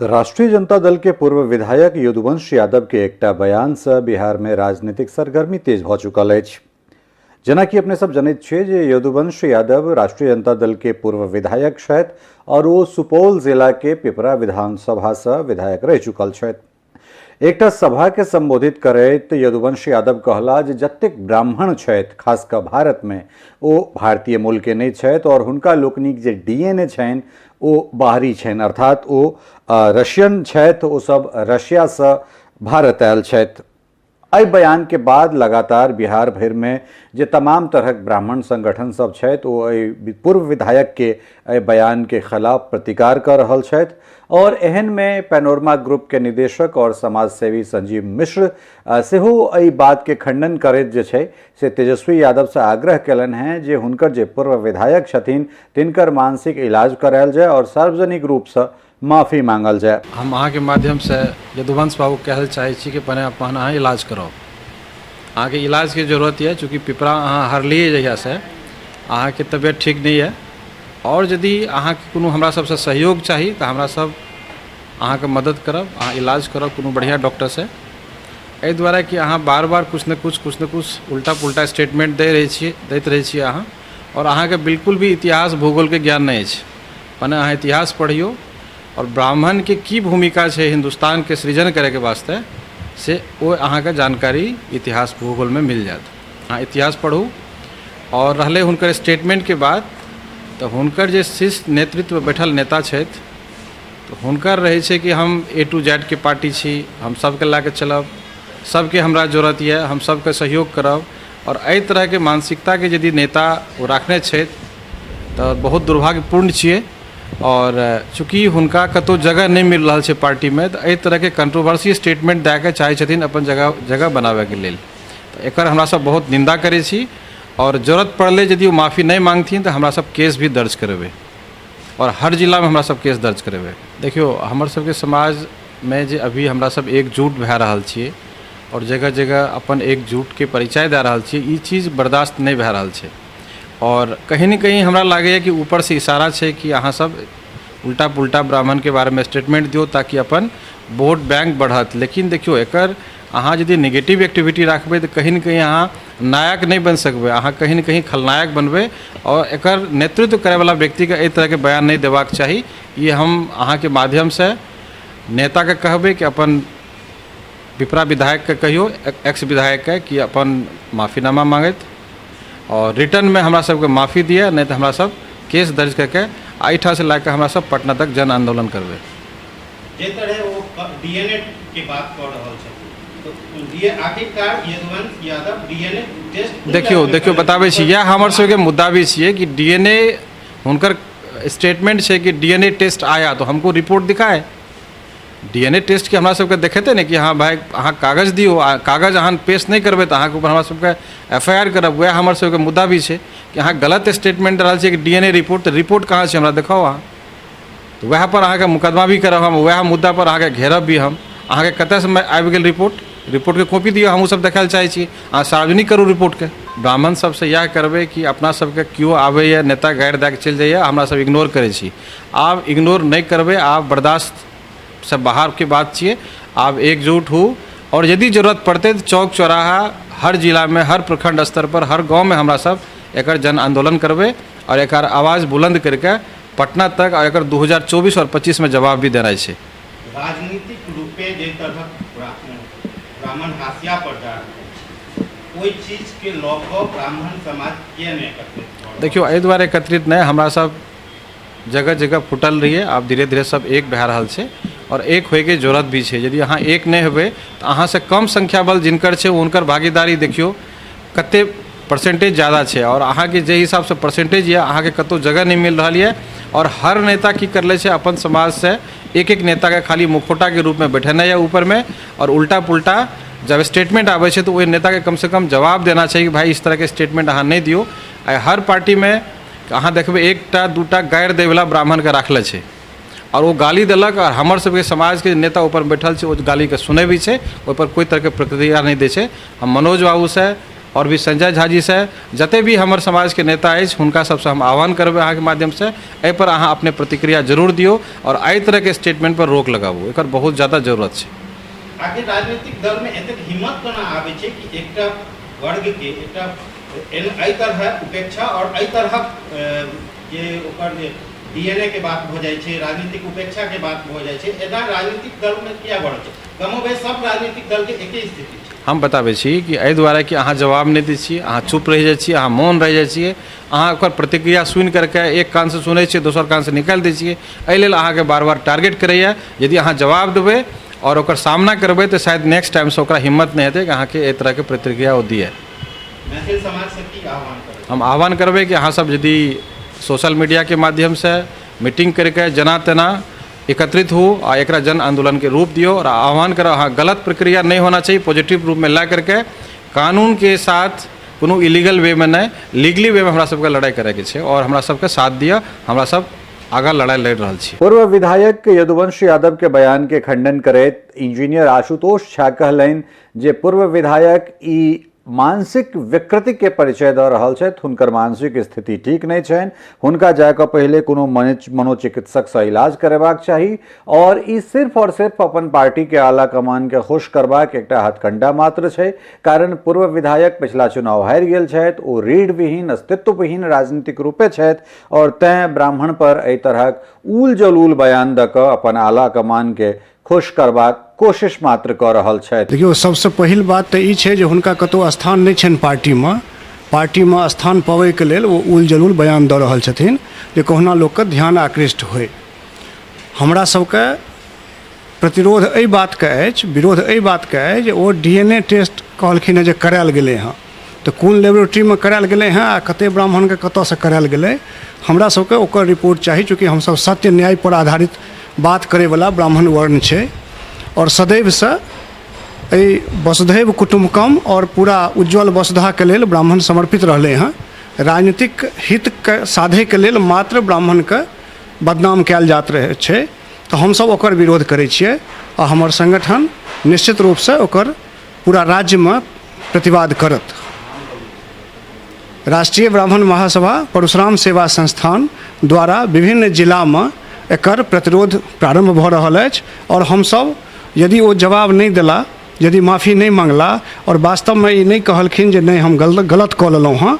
राष्ट्रीय जनता दल के पूर्व विधायक यदुवंश यादव के एकटा बयान से बिहार में राजनीतिक सरगर्मी तेज भ चुकल अछि। जेनाकि अपने सब जनैत छियै जे यदुवंश यादव राष्ट्रीय जनता दल के पूर्व विधायक छथि और ओ सुपौल जिला के पिपरा विधानसभा से विधायक रहि चुकल छथि। एकटा सभा के संबोधित करैत यदुवंश यादव कहला जे जतेक ब्राह्मण छथि खास कऽ भारत में ओ भारतीय मूल के नहि छथि और हुनका लोकनिक जे डीएनए छनि ओ बाहरी छनि, अर्थात ओ रशियन छथि, ओ सब रशियासँ भारत आयल छथि। एहि बयान के बाद लगातार बिहार भरि में जे तमाम तरहक ब्राह्मण संगठन सब छथि ओ एहि पूर्व विधायक के एहि बयान के खिलाफ प्रतिकार कऽ रहल छथि और एहन में पैनोरमा ग्रुप के निदेशक और समाजसेवी संजीव मिश्र सेहो एहि बात के खंडन करैत जे छै से तेजस्वी यादव से आग्रह कयलनि हेँ जे हुनकर जे पूर्व विधायक छथिन तिनकर मानसिक इलाज करायल जाय और सार्वजनिक रूपसँ माफी मांगल जाय। हम अहाँके माध्यमसँ यदुवंश बाबूके कहै लए चाहै छी कि पहिने अपन अहाँ इलाज कराउ। अहाँके इलाजके जरूरत यऽ, चूँकि पिपरा अहाँ हारलियै जहियासँ अहाँके तबियत ठीक नहि यऽ आओर यदि अहाँके कोनो हमरा सबसँ सहयोग चाही तऽ हमरा सब अहाँके मदद करब। अहाँ इलाज कराउ कोनो बढ़िआँ डॉक्टरसँ, एहि दुआरे कि अहाँ बार बार किछु ने किछु किछु ने किछु उल्टा पुल्टा स्टेटमेन्ट दै रहै छियै, दैत रहै छियै अहाँ, आओर अहाँके बिल्कुल भी इतिहास भूगोलके ज्ञान नहि अछि। मने अहाँ इतिहास पढ़ियौ आओर ब्राह्मणके की भूमिका छै हिन्दुस्तानके सृजन करैके वास्ते, से ओ अहाँके जानकारी इतिहास भूगोलमे मिल जायत। अहाँ इतिहास पढ़ू। आओर रहलै हुनकर स्टेटमेन्टके बात, तऽ हुनकर जे शीर्ष नेतृत्व बैठल नेता छथि तऽ हुनकर रहै छै कि हम ए टू जेड के पार्टी छी, हम सबके लए कऽ चलब, सबके हमरा जरूरत यऽ, हम सबके सहयोग करब। आओर एहि तरहके मानसिकताके यदि नेता ओ राखने छथि तऽ बहुत दुर्भाग्यपूर्ण छियै। आओर चूँकि हुनका कतहु जगह नहि मिल रहल छै पार्टीमे, तऽ एहि तरहके कंट्रोवर्सी स्टेटमेंट दए कऽ चाहै छथिन अपन जगह जगह बनाबैके लेल। तऽ एकर हमरा सब बहुत निन्दा करै छी आओर जरूरत पड़लै यदि ओ माफी नहि मांगथिन तऽ हमरा सब केस भी दर्ज करेबै आओर हर जिलामे हमरा सब केस दर्ज करेबै। देखियौ, हमर सबके समाजमे जे अभी हमरा सब एकजुट भए रहल छियै आओर जगह जगह अपन एकजुटके परिचय दए रहल छियै, ई चीज बर्दाश्त नहि भए रहल छै। आओर कहीं ने कहीं हमरा लागैए कि ऊपरसँ इशारा छै कि अहाँ सब उल्टा पुल्टा ब्राह्मणके बारेमे स्टेटमेंट दियौ ताकि अपन वोट बैंक बढ़त। लेकिन देखियौ, एकर अहाँ यदि नेगेटिव एक्टिविटी राखबै तऽ कहीं ने कहीं अहाँ नायक नहि बनि सकबै, अहाँ कहीं ने कहीं खलनायक बनबै। आओर एकर नेतृत्व करैवला व्यक्तिके एहि तरहके बयान नहि देबाक चाही। ई हम अहाँके माध्यमसँ नेताके कहबै कि अपन पिपरा विधायकके कहियौ, एक्स विधायकके, कि अपन माफीनामा माँगथि आओर रिटर्नमे हमरा सबके माफी दिअ, नहि तऽ हमरा सब केस दर्ज कऽ के एहिठामसँ लए कऽ हमरा सब पटना तक जन आन्दोलन करबै। जे तरह ओ डीएनए के बात कऽ रहल छथिन, तऽ आखिरकार यदुवंश यादव डीएनए टेस्ट? देखियौ देखियौ, बताबै छी, इएह हमर सबके मुद्दा भी छियै कि डीएनए, हुनकर स्टेटमेंट छै कि डीएनए टेस्ट आया तो हमको रिपोर्ट दिखाए। डीएनए टेस्टके हमरा सबके देखेतै ने कि हँ भाइ, अहाँ कागज दियौ, आ कागज अहाँ पेश नहि करबै तऽ अहाँके ऊपर हमरा सबके एफ I R करब। वएह हमर सबके मुद्दा भी छै कि अहाँ गलत स्टेटमेंट दऽ रहल छियै कि डीएनए रिपोर्ट, तऽ रिपोर्ट कहाँ छै, हमरा देखाउ अहाँ। तऽ वएह पर अहाँके मुकदमा भी करब हम, वएह मुद्दा पर अहाँके घेरब भी हम। अहाँके कतयसँ आबि गेल रिपोर्ट? रिपोर्टके कॉपी दिअ, हमहूँ सब देखै लए चाहै छी। अहाँ सार्वजनिक करू रिपोर्टके। ब्राह्मण सबसँ इएह करबै कि अपना सबके केओ आबैए नेता, गारि दए कऽ चलि जाइए, हमरा सब इग्नोर करै छी। आब इग्नोर नहि करबै, आब बर्दाश्तसँ बाहरके बात छियै। आब एकजुट हू आओर यदि जरूरत पड़तै तऽ चौक चौराहा, हर जिलामे, हर प्रखंड स्तर पर, हर गाँवमे हमरा सब एकर जन आन्दोलन करबै आओर एकर आवाज बुलन्द करिके पटना तक आओर एकर 2024 आओर 25 मे जवाब भी देनाइ छै। राजनीतिक रूपे जाहि तरहक ब्राह्मण हाशिया पर जा रहल छै, ओहि चीजके लऽ कऽ ब्राह्मण समाज किए नहि एकत्रित भऽ रहल? देखियौ, एहि दुआरे एकत्रित नहि, हमरा सब जगह जगह फुटल रहियै, आब धीरे धीरे सब एक भए रहल छै आओर एक होइके जरूरत भी छै। यदि अहाँ एक नहि हेबै तऽ अहाँसँ कम संख्या बल जिनकर छै हुनकर भागीदारी देखियौ कते परसेंटेज जादा छै, आओर अहाँके जाहि हिसाबसँ परसेंटेज यऽ अहाँके कतहु जगह नहि मिल रहल यऽ। आओर हर नेता की करले छै, अपन समाजसँ एक एक नेताके खाली मुखौटाके रूपमे बैठेने यऽ ऊपरमे, आओर उल्टा पुल्टा जब स्टेटमेंट आबै छै तऽ ओहि नेताके कमसँ कम जवाब देना चाही कि भाइ, इस तरहके स्टेटमेंट अहाँ नहि दियौ। आइ हर पार्टीमे अहाँ देखबै एकटा दूटा गारि दैवला ब्राह्मणके राखले छै, आओर ओ गाली देलक आओर हमर सबके समाजके नेता ऊपर बैठल छै, ओ गालीके सुनै भी छै, ओहिपर कोइ तरहके प्रतिक्रिया नहि दै छै। हम मनोज बाबूसँ आओर भी संजय झा जीसँ, जते भी हमर समाजके नेता अछि हुनका सबसँ हम आह्वान करबै अहाँके माध्यमसँ, एहिपर अहाँ अपने प्रतिक्रिया जरूर दियौ आओर एहि तरहके स्टेटमेंटपर रोक लगाबू, एकर बहुत ज्यादा जरूरत छै। आखिर राजनीतिक दलमे एतेक हिम्मत कोना आबै छै कि एकटा वर्गके एकटा एहि तरहक उपेक्षा आओर एहि तरहक जे ओकर जे डीएनए के बात भऽ जाइ छै, राजनीतिक उपेक्षा के बात भऽ जाइ छै, एना राजनीतिक दलमे किया बढ़ल छै? कमोबेश सब राजनीतिक दलके एके स्थिति छै। हम बताबै छी कि एहि दुआरे कि अहाँ जवाब नहि दै छियै, अहाँ चुप रहि जाइ छियै, अहाँ मौन रहि जाइ छियै, अहाँ ओकर प्रतिक्रिया सुनि करके एक कानसँ सुनै छियै दोसर कानसँ निकालि दै छियै, एहि लेल अहाँके बार बार टारगेट करैए। यदि अहाँ जवाब देबै आओर ओकर सामना करबै तऽ शायद नेक्स्ट टाइमसँ ओकरा हिम्मत नहि हेतै कि अहाँके एहि तरहके प्रतिक्रिया ओ दिए। मैथिल समाजसँ की आह्वान करबै? हम आह्वान करबै कि अहाँसभ यदि सोशल मीडियाके माध्यमसँ मीटिंग करिके जेना तेना एकत्रित हो आ एकरा जन आंदोलनके रूप दियौ और आह्वान करब। हाँ, गलत प्रक्रिया नहीं होना चाहिए, पॉजिटिव रूपमे ला करके कानूनके साथ कोनो इलीगल वेमे नहि, लीगली वेमे हमरा सबके लड़ाइ करैके छै और हमरा सबके साथ दिअ, हमरा सब आगाँ लड़ाइ लड़ि रहल छी। पूर्व विधायक यदुवंश यादव के बयान के खंडन करैत इंजीनियर आशुतोष झा कहलनि जे पूर्व विधायक ई मानसिक विकृति के परिचय दऽ रहल छथि, हुनकर मानसिक स्थिति ठीक नहि छनि, हुनका जा कऽ पहिले कोनो मनोचिकित्सकसँ इलाज करेबाक चाही और ई सिर्फ और सिर्फ अपन पार्टी के आला कमान के खुश करबाक एकटा हथकंडा मात्र छै। कारण पूर्व विधायक पिछला चुनाव हारि गेल छथि, ओ रीढ़ विहीन अस्तित्वविहीन राजनीतिक रूपे छथि और तैं ब्राह्मण पर एहि तरहक ऊल जलूल बयान दऽ कऽ अपन आला कमान के खुश करबाक कोशिश मात्र कऽ रहल छथि। देखियौ, सबसँ पहिल बात तऽ ई छै जे हुनका कतहु स्थान नहि छनि पार्टीमे। पार्टीमे स्थान पबैके लेल ओ उल जलूल बयान दऽ रहल छथिन जे कहुना लोकके ध्यान आकृष्ट होइ। हमरा सबके प्रतिरोध एहि बातके अछि, विरोध एहि बातके अछि जे ओ डी एन ए टेस्ट कहलखिन हेँ जे करायल गेलै हँ, तऽ कोन लेबोरेटरीमे करायल गेलै हँ आ कतेक ब्राह्मणके कतऽसँ करायल गेलै, हमरा सबके ओकर रिपोर्ट चाही। चूँकि हमसब सत्य न्यायपर आधारित बात करैवला ब्राह्मण वर्ण छै आओर सदैवसँ एहि वसुधैव कुटुम्बकम आओर पूरा उज्ज्वल वसुधाके लेल ब्राह्मण समर्पित रहलै हँ। राजनीतिक हितके साधैके लेल मात्र ब्राह्मणके बदनाम कयल जाइत रहै छै, तऽ हमसब ओकर विरोध करै छियै आ हमर संगठन निश्चित रूपसँ ओकर पूरा राज्यमे प्रतिवाद करत। राष्ट्रीय ब्राह्मण महासभा परशुराम सेवा संस्थान द्वारा विभिन्न जिलामे एकर प्रतिरोध प्रारम्भ भऽ रहल अछि आओर हमसब यदि ओ जवाब नहि देला, यदि माफी नहि मांगला आओर वास्तवमे ई नहि कहलखिन जे नहि हम गलत कऽ लेलहुँ हँ,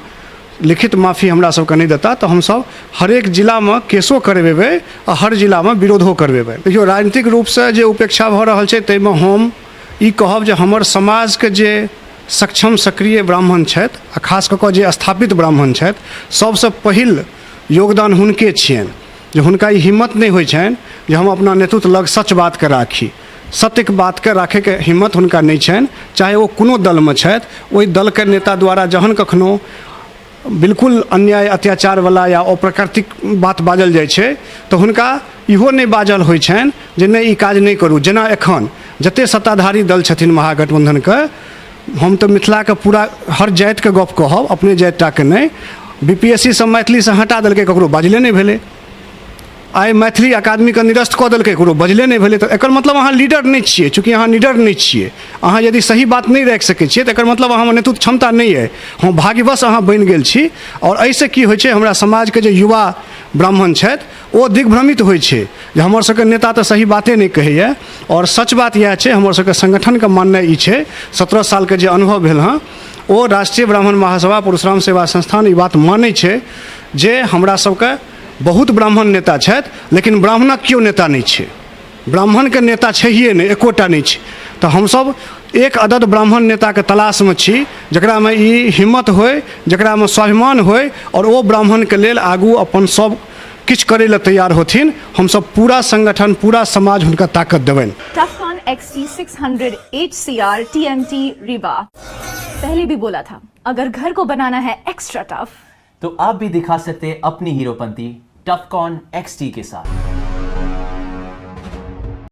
लिखित माफी हमरा सबके नहि देता, तऽ हमसब हरेक जिलामे केसो करबेबै आ हर जिलामे विरोधो करबेबै। देखियौ, राजनीतिक रूपसँ जे उपेक्षा भऽ रहल छै ताहिमे हम ई कहब जे हमर समाजके जे सक्षम सक्रिय ब्राह्मण छथि आ खास कऽ कऽ जे स्थापित ब्राह्मण छथि, सबसँ पहिल योगदान हुनके छियनि जे हुनका ई हिम्मत नहि होइ छनि जे हम अपना नेतृत्व लग सच बातके राखी। सत्यके बातके राखैके हिम्मत हुनका नहि छनि, चाहे ओ कोनो दलमे छथि। ओहि दलके नेता द्वारा जहन कखनो बिल्कुल अन्याय अत्याचारवला या अप्राकृतिक बात बाजल जाइ छै तऽ हुनका इहो नहि बाजल होइ छनि जे नहि ई काज नहि करू। जेना एखन जतेक सत्ताधारी दल छथिन महागठबंधनके, हम तऽ मिथिलाके पूरा हर जातिके गप कहब, अपने जाति टाके नहि, बी पी एस सी सँ मैथिलीसँ हटा देलकै, ककरो बाजले नहि भेलै। आइ मैथिली अकादमीके निरस्त कऽ देलकै, ककरो बजले नहि भेलै। तऽ एकर मतलब अहाँ लीडर नहि छियै। चूँकि अहाँ लीडर नहि छियै, अहाँ यदि सही बात नहि राखि सकै छियै तऽ एकर मतलब अहाँमे नेतृत्व क्षमता नहि अइ। हँ, भाग्यवश अहाँ बनि गेल छी। आओर एहिसँ की होइ छै, हमरा समाजके जे युवा ब्राह्मण छथि ओ दिग्भ्रमित होइ छै जे हमर सबके नेता तऽ सही बाते नहि कहैए। आओर सच बात इएह छै, हमर सबके संगठनके माननाइ ई छै, 17 सालके जे अनुभव भेल हँ, ओ राष्ट्रीय ब्राह्मण महासभा परशुराम सेवा संस्थान ई बात मानै छै जे हमरा सबके बहुत ब्राह्मण नेता छथि, लेकिन ब्राह्मणक केओ नेता नहि छै। ब्राह्मणके नेता छैहे नहि, एकोटा नहि छै। तऽ हमसब एक अदद ब्राह्मण नेताके तलाशमे छी जकरामे ई हिम्मत होइ, जकरामे स्वाभिमान होइ आओर ओ ब्राह्मणके लेल आगू अपन सब किछु करै लए तैयार होथिन। हमसब पूरा संगठन, पूरा समाज हुनका ताकत देबनि। Tufcon XT600 HCR TMT Riva। पहले भी बोला था, अगर घर को बनाना है एक्स्ट्रा टफ तो आप भी दिखा सकते हैं अपनी हीरोपंती टफकॉन XT के साथ।